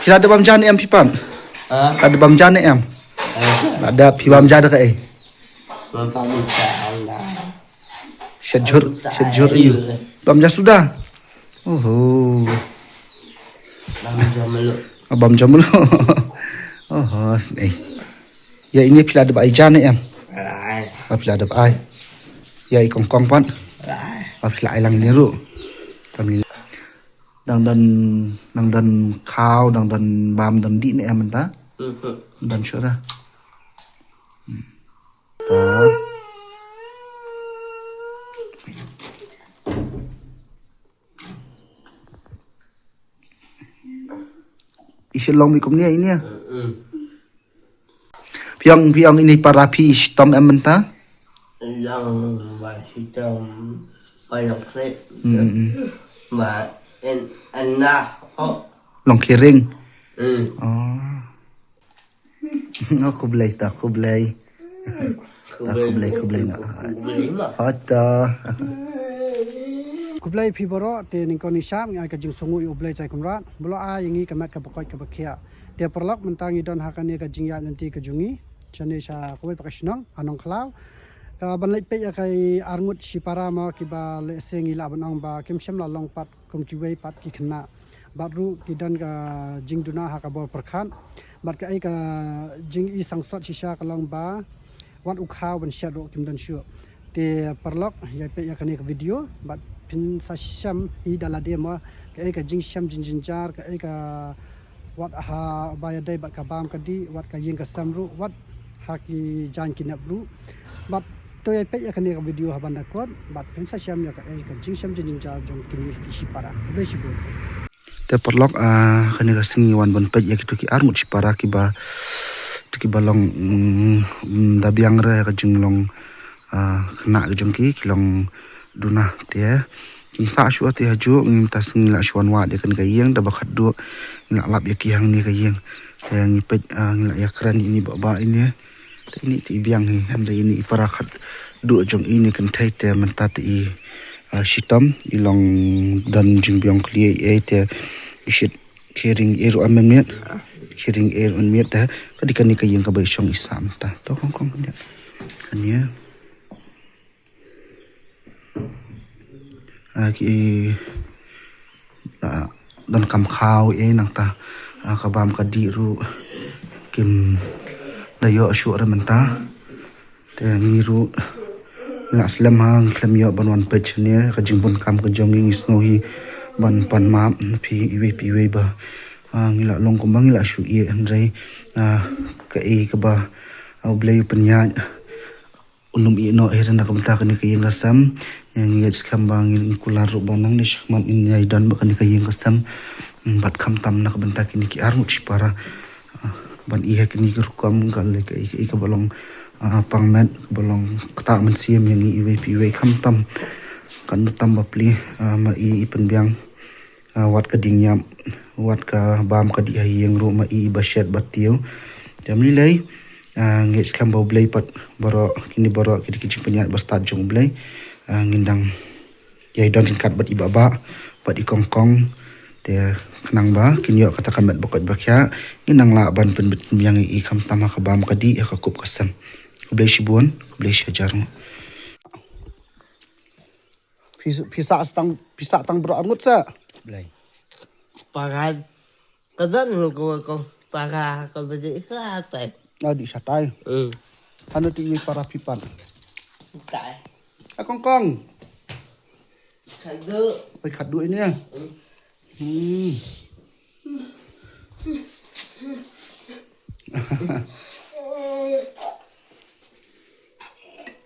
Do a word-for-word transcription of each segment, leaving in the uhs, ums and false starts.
Phi la dep bam ja ne em phi pat? Ha? La dep bam ja ne em? La dep, phi bam ja da kaei? Bam ja da. Shet jhur, shet jhur ïa u. Bam ja suda. Oho. Bam ja mluh. Ah, bam ja mluh. Oho, snei. Ïa ine phi la dep ai ja ne em? Ai. Ah, phi la dep ai. Ïa i kongkong pat. Ai. Ah, phi la ai lang ine ruh. Tam ine. Dang don, dang don khaw, dang don bam, don dih ne em mynta? Mhm. Don shuh da. Hmm. Ta. I shu long mi kumne ine. Mhm. Phi ong, phi ong ine i para phi i shitom em mynta? Long ba shitom, ba long khreh. Hmm, hmm. Ba en, en na, oh. Long khering. Hmm. Oh. Oh, khublei ta, khublei. Ta, khublei, khublei na. Khublei ma. Hot ta. Khublei phi baroh, te nyngkong nyngshap ngi ai ka jingsngewnguh ïa U Blei Trai Kynrad ba u la ai ïa ngi ka met kaba koit kaba khiah. Te paralok, mynta ngi don ha kane ka jingïaid lynti ka jong ngi shane sha kawei pat ka shnong ha Nongkhlaw. Ka ban leit peit ïa ka arngut shipara mo kiba lehse ngi lah ban ong ba kim shym la long pat kum kiwei pat ki khynnah. Bad ruh ki don ka jingduna ha ka bor pyrkhat. Bad kaei ka jingisangsot shisha ka long ba wat u khaw ban shet ruh kim don shuh. Te paralok, ïa peit ïa kane ka video bad phin sa shem hi da lade mo, kaei ka jingshem jingjynjar, kaei ka wat haba ïadei bad ka bam ka dih, wat ka ïing ka sem ruh, wat ha ki jaiñ ki nep ruh. Bad to ïa peit ïa kane ka video ha ban da kut bad phin sa shem ïa kaei ka jingshem jingjynjar jong kine ki shipara. Khublei shibun. Te paralok, ah, kane ka sngi wan ban peit ïa kito ki arngut shipara kiba, kito kiba long, mm, mm, da biang re ka jinglong, ah, khynnah ka jong ki, ki long duna te. Kim sah shuh te hajuh, ngim ta sngi la shu wan wad ïa kane ka ïing, da ba khatduh ngi la lap ïa ki hangne ka ïing. Te ngi peit, ah, ngi la ïakren ïa ini ba ba ini. Te ini te i biang hi, hynrei ini i para khatduh jong ini kynthei te mynta te i, ah, shitom, i long don jingbiang khlieh ei te i shit khering ei ruh mynmiet. Khering ei ruh mynmiet te ka dei kane ka ïing kaba i shong i sah mynta. To kong kong mynmiet. Kane. Ah, ki, ah, donkam khaw ei nangta, ah, ka bam ka dih ruh kim da ïoh shuh re mynta. Te ngi ruh la slem ha, ngi khlem ïoh ban wan peit shane, ka jingbun kam ka jong ngi, ngi sngew hi ban pan map na phi iwei pa iwei ba, ah, ngi la long kumba ngi la shu ïeh hynrei, ah, kaei kaba, ah, U Blei u pynïaid. Un ym ïeh noh hi na ka bynta kane ka ïing ka sem. Ngi ïeit skhem ba ngin kular ruh ba nangne shakhmat ngin ïai don bad kane ka ïing ka sem. Bad khamtam na ka bynta kine ki arngut shipara. Ah, ban ïeh kine ki rukom ka lei kaei kaei kaba long, ah, pang met, kaba long ktah mynsiem ïa ngi iwei pa iwei khamtam. Kan tam bapli, ah, ma i i pynbiang. Ah, wat ka ding ïap, wat ka bam ka dih ha ïing ruh ma i ba shet ba tiew. Te ym lei lei, ah, ngi skhem ba U Blei pat baroh, kine baroh, kine ki jingpynïaid ba stad jong U Blei. Ah, ngin dang ïai don ryngkat bad i Bah Bah, bad i Kong Kong. Te khnang ba kin ïoh kata ka met ba koit ba khiah, ngin dang lah ban pynbit pynbiang ïa i khamtam ha ka bam ka dih, ha ka kup ka sem. Khublei shibun, khublei shihajar nguh. Phi, phi sah tang, phi sah tang baroh arngut sa. Blei. Paran. Ka don ko ko para ka bede sa tai. Ah, dih shatai. Hmm. Hana ti i para phi pat. Tai. Ah, Kong Kong. Kadu. Oi, kadu ini ya. Hmm. Hmm.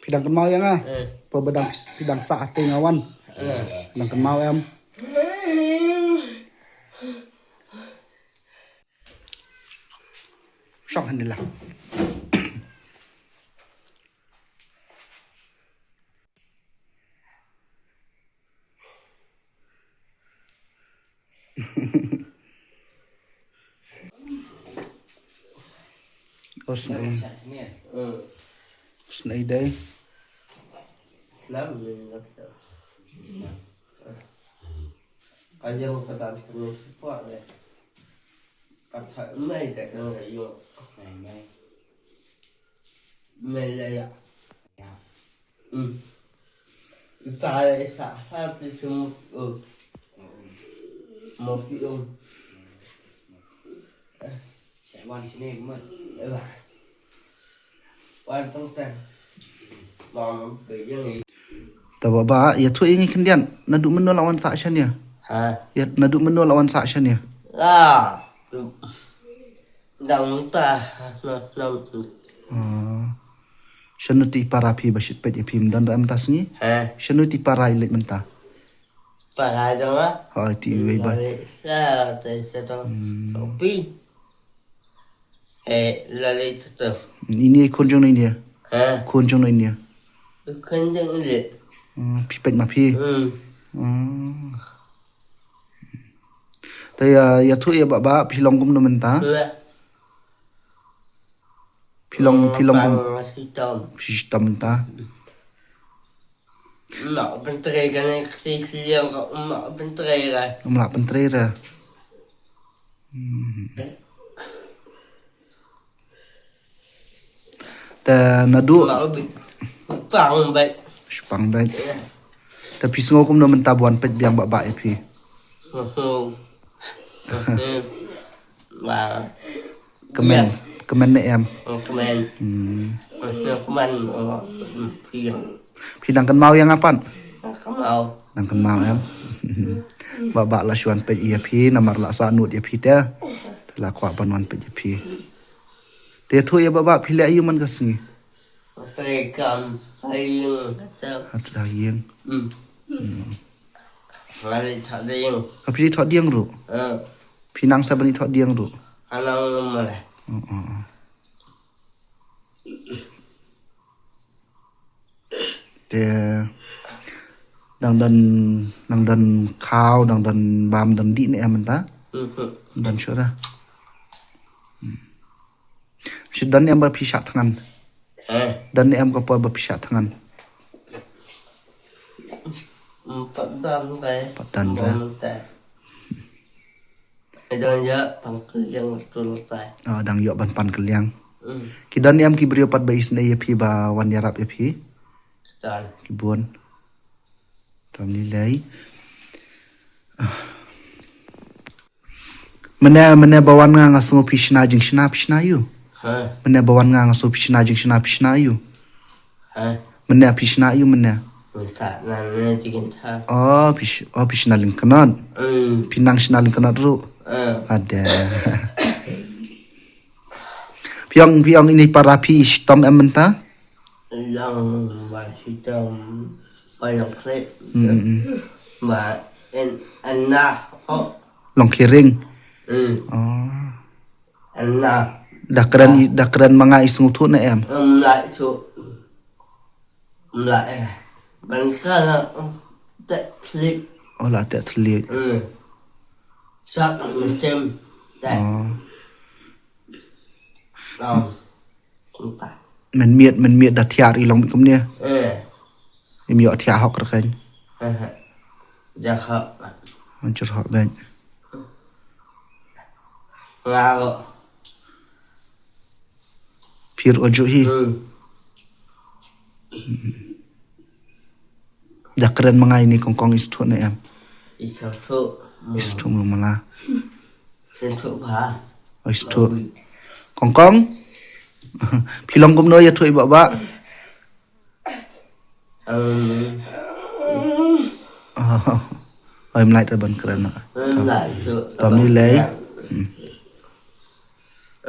Phi dang kynmaw ïa nga? Eh. Phi ba dang, phi dang sah te nga wan. Eh. Dang kynmaw em? Shong hanila. Os nei. Os nei dei. Ka yang ka dan terus kuat deh. Ka thah mai ka tang ka yo. Mai mai. Mai la ya. Ya. Hmm. Ka la sa ha pi sum. Oh. Mo pi um. Sa wan sini mo. Ba. Wan tang tang. Ba mo pe jeng ni. Te Bah Bah, ïathuh ïa ngi khyndiat, naduh mynno la wan sah shane? Ha? Ïa, naduh mynno la wan sah shane? La. Dang mynta na na. Ah. Shano te i para phi ba shit peit ïa phi, ym don re mynta sngi? Ha? Shano te i para i leit mynta? Para dong ah. Ha, te iwei ba. La te sa dong. Hmm. Pi. Eh, la leit sa to. Ini khun jong ine. Ha? Khun jong ine. Khun jong ine. Hmm, phi peit ma phi. Hmm. Hmm. Te ïa, ïathuh ïa Bah Bah, phi long kumno mynta? Phi long, phi long kum. Phi shitom mynta. Ym lah pyntrei kane ka kti sliang ka, ym lah pyntrei ka. Ym lah pyntrei re. Hmm. Te naduh. Ym lah pang bad. Pang bad. Te phi sngew kumno mynta ba wan peit biang Bah Bah ïa phi? Sngew. Ba. Kmen, kmen ne em? Kmen. Hmm. Kmen, oh, hmm, phi. Phi dang kynmaw ïa nga pat? Dang kynmaw. Dang kynmaw em? Bah Bah la shu wan peit ïa phi, namar la sah nud ïa phi te. La kwah ban wan peit ïa phi. Te ïathuh ïa Bah Bah, phi leh aïu man ka sngi? Trei kam ha ïing. Ha ïing. Hmm. Hmm. Nga leit thoh dieng. Ka phi leit thoh dieng ruh? Eh. Phi nang sa ban leit thoh dieng ruh? Nga nang ma leh. Oh, oh, oh. Te dang don, dang don khaw, dang don bam, don dih ne em mynta? Mhm. Don shuh re. Hmm. Shu don ne em ba phi shah thngan? Eh. Don ne em ka por ba phi shah thngan? Hmm, pat don re. Pat don re. Don re. Dang ïoh ban kylliang tu lyntai. Oh, dang ïoh ban pan kylliang. Hmm. Ki don ne em ki briew pat ba isynei ïa phi ba wan ïarap ïa phi? Don. Ki bun. Tam ni lei. Mynne, mynne ba wan nga nga sngew phi shna jingshna, phi shna aïu? Ha? Mynne ba wan nga nga sngew phi shna jingshna, phi shna aïu? Ha? Mynne phi shna aïu mynne? Mynta na na jingshna. Oh, phi sh-, oh, phi shna lyngknot. Hmm. Phi nang shna lyngknot ruh. Hmm. Ada. Phi ong, phi ong ine i para phi i shitom em mynta? Long ba shitom ba long khreh. Hmm, hmm, hmm. Ba en, en na, oh. Long khering. Hmm. Oh. En na. Da kren i, da kren ma nga i sngewthuh ne em? Ym lah shuh. Ym lah eh. Ban ka la, oh, teh thylliej. Oh, la teh thylliej. Hmm. Sa ka mynsiem. Teh. Oh. Long. Mynmiet, mynmiet da thiah i long kumne. Eh. Im ïoh thiah hok re keiñ. Eh. Jah hok. Jah hok bad. Nga ro. Phi ruh juh hi. Hmm. Da kren ma nga ine kongkong i sngewthuh ne em? I sngewthuh. I sngewthuh mala. Sngewthuh ba. Oh, i sngewthuh. Kongkong. Phi long kumno ïathuh ïa i Bah Bah? Um. Oh. Oi, mlait ra ban kren na. Mlait shuh. Tam ni lei. Hmm.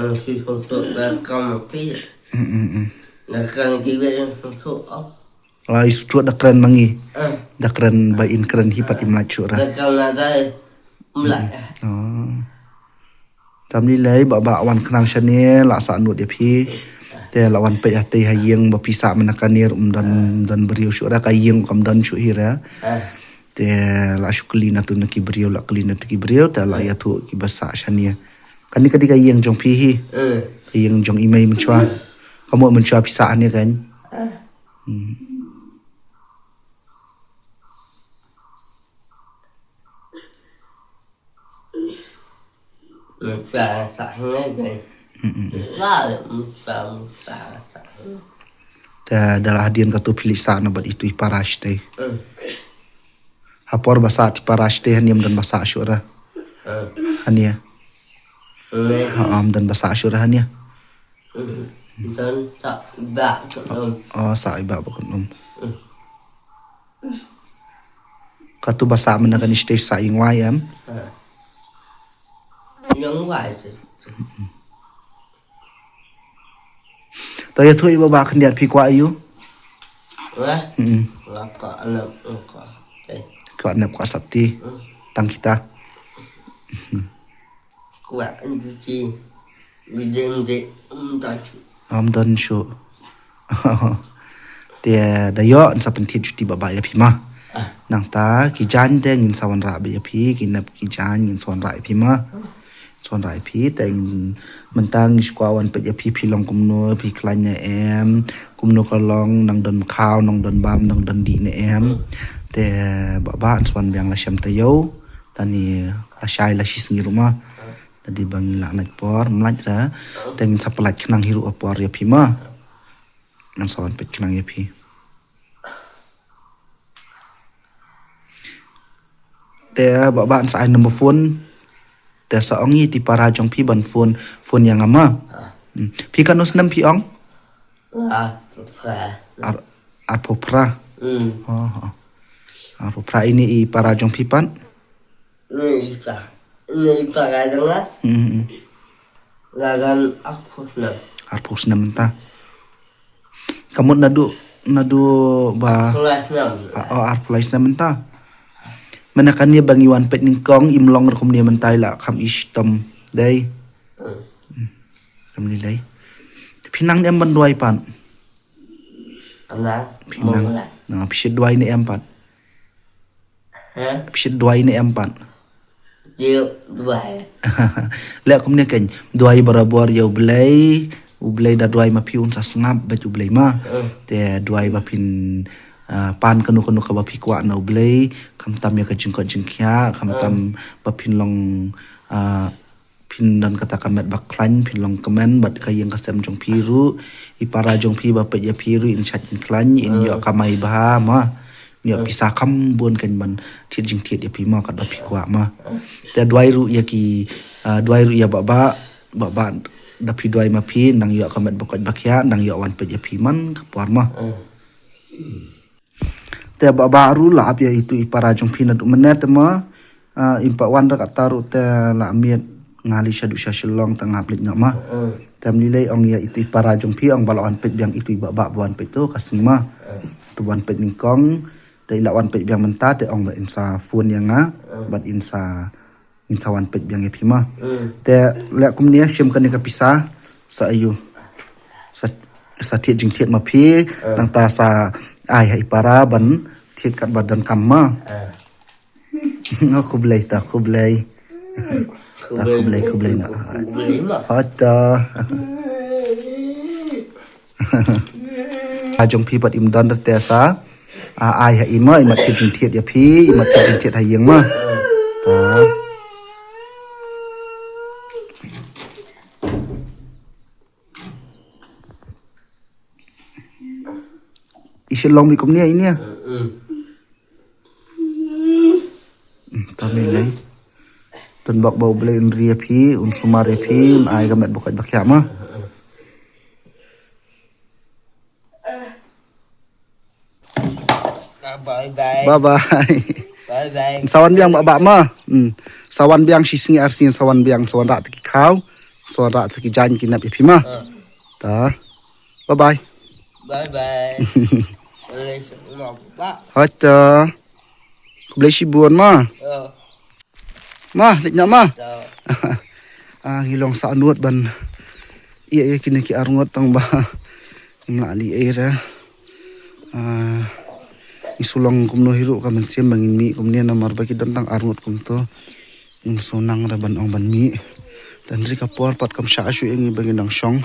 Ang shu sngewthuh ba kam phi. Hmm, hmm, hmm. Na kan ki ba yang sngewthuh. Oh. Ai, sngewthuh da kren ma ngi. Ah. Da kren ba in kren hi pat im lait shuh ra. Da kan la dai. Mlait. Hmm. Oh. Tam ni lei Bah Bah wan khnang shane la sah nud ïa phi. Te la wan peit ha tei ha ïing ba phi sah mynta ka nier um don, um don briew shuh ra ka ïing kam don shuh hi ra. Ah. Te la shu kylli na tu na ki briew, la kylli na tu ki briew, te la ïathuh ki ba sah shane. Kane ka dei ka ïing jong phi hi. Eh. Ka ïing jong i mei mynshuwa. Ka mut mynshuwa phi sah hangne kan. Eh. Hmm. Eh, Te da la hadien katu phi leit sah noh bad itu i para shatei. Ha por ba sah ti para shatei hane ym don ba sah shuh ra. Hane. Ha, ym don ba sah shuh ra hane. Oh, sah i Bah Bah Kynum. Katu ba sah mynne kane shatei sah ïing wai em. To ïathuh ïa Bah Bah khyndiat, phi kwah aïu? Kwah nep kwah sopti. Tang kita. Kwah nep ki. Ym don shuh. Te da ïoh yn sa pynthied shuti Bah Bah ïa phi ma. Nangta ki jaiñ te ngin sa wanrah beit ïa phi, ki nep ki jaiñ ngin sa wanrah ïa phi ma. Sa wanrah ïa phi te mynta ngi shu kwah wan peit ïa phi, phi long kumno, phi khlaiñ ne em, kumno ka long, nang don khaw, nang don bam, nang don dih ne em. Te Bah Bah yn sa wan biang la shem taïew. Tani la shai la shisngi ruh ma. Tadi ba ngi la lait por, mlait ra. Te ngin sa pynlait khnang hi ruh ha por ïa phi ma. Ngan sa wan peit khnang ïa phi. Te Bah Bah sa ai number phone. Te sa ong ïa i para jong phi ban phone, phone ïa nga ma. Phi katno snem phi ong? Arphew phra. Arphew phra. Arphew phra, ine i para jong phi pat? Ine i para jong nga. Arphew snem mynta. Ka mut naduh, naduh ba arphew lai snem mynta. Mynta kane ba ngi wan peit nyngkong im long ruh kumne mynta, i la kham i shitom dei. Kumne dei. Phi nang ne em ban duwai pat? Phi nang. Phi shu duwai ne em pat? Phi shu duwai ne em pat? Leh kumne kein, duwai barabor ïa U Blei. U Blei da duwai ma phi un sa sngap bad U Blei ma. Te duwai ba phin pan kano kano kaba phi kwah na U Blei, khamtam ïa ka jingkoit jingkhiah, khamtam ba phin long phin don kata ka met ba khlaiñ, phin long kmen bad ka ïing ka sem jong phi ruh, i para jong phi ba peit ïa phi ruh in shait in khlaiñ, in ïoh kamai bha ma. Ïoh pisa kham bun kein ban thied jingthied ïa phi ma, katba phi kwah ma. Te duwai ruh ïa ki, duwai ruh ïa Bah Bah, Bah Bah da phi duwai ma phi nang ïoh ka met ba koit ba khiah, nang ïoh wan peit ïa phi man ka por ma. Te Bah Bah ruh la ap ïa itu i para jong phi naduh mynne te ma. Im pat wan da kata ruh te la miet nga leit shaduh sha Shillong te nga hap leit noh ma. Te ym lei lei ong ïa itu i para jong phi ong ba la wan peit biang itu i Bah Bah ba wan peit tu ka sngi ma. Tu wan peit nyngkong te i la wan peit biang mynta te ong ba in sa phone ïa nga bad in sa ngin sa wan peit biang ïa phi ma. Te leh kumne, shim kane ka pisa sa aïu, sa, sa thied jingthied ma phi, nangta sa ai ha i para ban thied katba donkam ma. Khublei ta, khublei. Ta khublei, khublei na. Hata. A jong phi pat im don te sa ai ha i ma, i mat thied jingthied ïa phi, i mat thied jingthied ha ïing ma. I Shillong mi kumne ine. Tami lei. Tun bok ba U Blei un ri ïa phi, un sumar ïa phi, un ai ka met ba koit ba khiah ma. Bye bye. Bye bye. Bye bye. Sa wan biang Bah Bah ma. Sa wan biang shi sngi ar sngi, sa wan biang, sa wanrah te ki khaw, sa wanrah te ki jaiñ ki nep ïa phi ma. Ta. Bye bye. Bye bye. Hata. Khublei shibun ma. Ma, leit noh ma. Ngi long sah nud ban ïa, ïa kine ki arngut tang ba ngim lah leh ei re. Ngi shu long kumno hi ruh ka mynsiem ba ngin mih kumne namar ba ki don tang arngut kumto. Ngim shu nang re ban ong ban mih. Te hynrei ka por pat kam shah shuh ïa ngi ba ngin nang shong.